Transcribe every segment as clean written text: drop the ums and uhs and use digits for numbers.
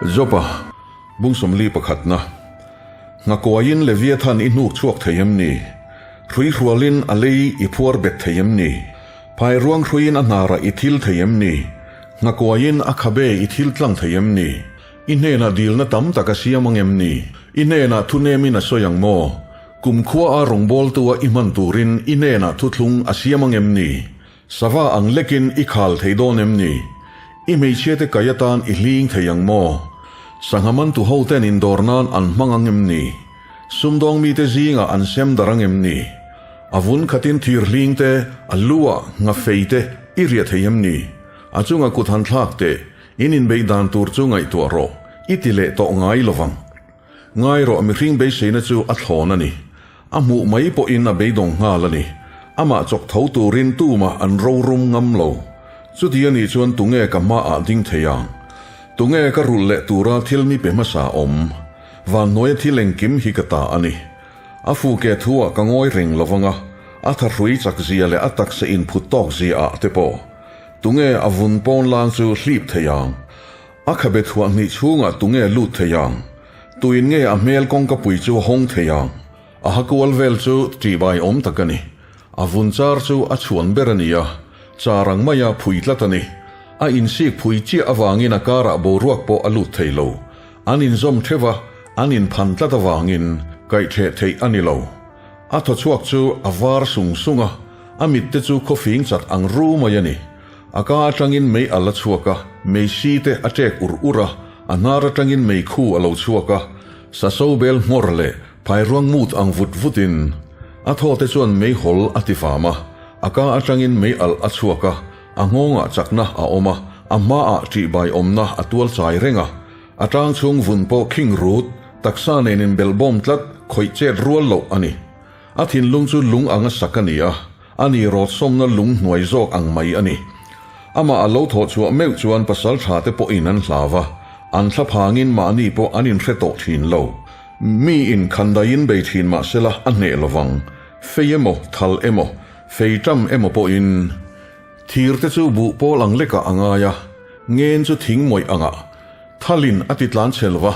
Joba, bung 41 na. Nghakuaiin Leviathan i hnuk chhuak thei em ni? Hrui hrualin a lei i phuar bet thei em ni? Phai ruang hruiin a hnarah i thil thei em ni? Nghakuaiin a khabe i thil tlang thei em ni? I hnenah dilna tam tak a siam ang em ni? I hnenah thunemin a sawi ang maw? Kumkhua a rawngbawltua i hman turin i hnenah thuthlung a siam ang em ni? Sava ang lekin i khal thei dawn em ni? I hmeichhiate kai atan i hling thei ang maw? Sangha mantu hoten indawr nan an hmang ang em ni? Sumdawng mite zingah an sem dar ang em ni? A vun khatin thir hling te, a lu ah nghafei te i riah thei em ni? A chunga kut han thlak teh, in inbeih dan tur chu ngaihtuah rawh, i ti leh tawh ngai lovang. Ngai rawh mihring beiseina chu a thlawn a ni. A hmuh mai pawhin a beidawng nghal a ni. Amah chawk tho turin tumah an rorum ngam lo. Chuti a nih chuan tunge ka hmaah ding thei ang? Tunge ka rulh leh tura thil mi pe hmasa awm? Vanhnuaia thil engkim hi ka ta a ni. A fuke thuah ka ngawi reng lo vang a, a thahrui chak zia leh a taksa inphut tawk zia ah te pawh. Tunge a vun pawn lang chu hlip thei ang? A khabe thuah hnih chhungah tunge lut thei ang? Tuin nge a hmel kawngkapui chu hawng thei ang? A hakual vel chu tihbai awm tak a ni. A vun char chu a chhuan ber a ni a, char ang maia phui tlat a ni. A insik phui chiah avangin a karah boruak pawh a lut thei lo. An inzawm theuh a, an inphan tlat avangin kaihtheh theih a ni lo. A thaw chhuak chu a var sung sung a, a mitte chu khawfing chat ang ru mai a ni. A ka atangin mei a la chhuak a, mei si te a ṭek ur ur a, a hnar atangin mei khu a lo chhuak a, saso bel nghawr leh phairuang mut ang vut vutin a thaw te chuan mei hawl a ti fam a, a ka atangin mei alh a chhuak a, a nghawngah chakna a awm a, a hmaah ṭihbai awmna a tual chai reng a, a tang chhung vun pawh khing rut, taksa nen inbelhbawm tlat, khawih chet rual loh a ni. A thinlung chu lung anga sak a ni a, a ni rawtsawmna lung hnuai zawk ang mai a ni. Amah a lo thawh chhuah meuh chuan pasal tha te pawhin an hlau a, an thla phangin mahni pawh an inhre tawh thin lo. Mi in khandaiin bei thin mah sela a hneh lovang. Fei emaw, thal emaw, fei ṭam emaw pawhin thir te chu buh pawl ang lekah a ngai a, ngen chu thing mawih angah thalin a ti tlan chhe lova,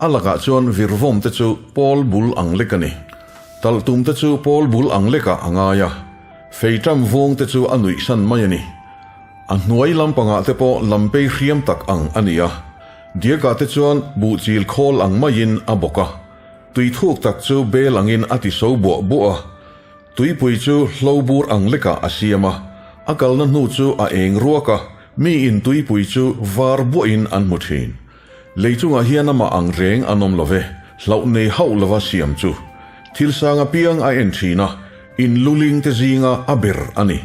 A lakah chuan virvawm te chu pawl bul ang lek a ni. Talhtum te chu pawl bul ang lekah a ngai a, feiṭam vung te chu a nuihsan mai a ni. A hnuai lampangah te pawh lampei hriam tak ang a ni a, diakah te chuan buhchil khawl ang maiin a bawk a, tui thuk tak chu bel angin a ti so buah buah a, tuipui chu hlo bur ang lekah a siam a, a kalna hnu chu a eng ruak a, miin tuipui chu var buahin an hmu thin. Lei chungah hian amah ang reng an awm lo ve, hlauh nei hauh lova siam chu. Thil sang apiang a en thin a, in luling te zinga a ber a ni.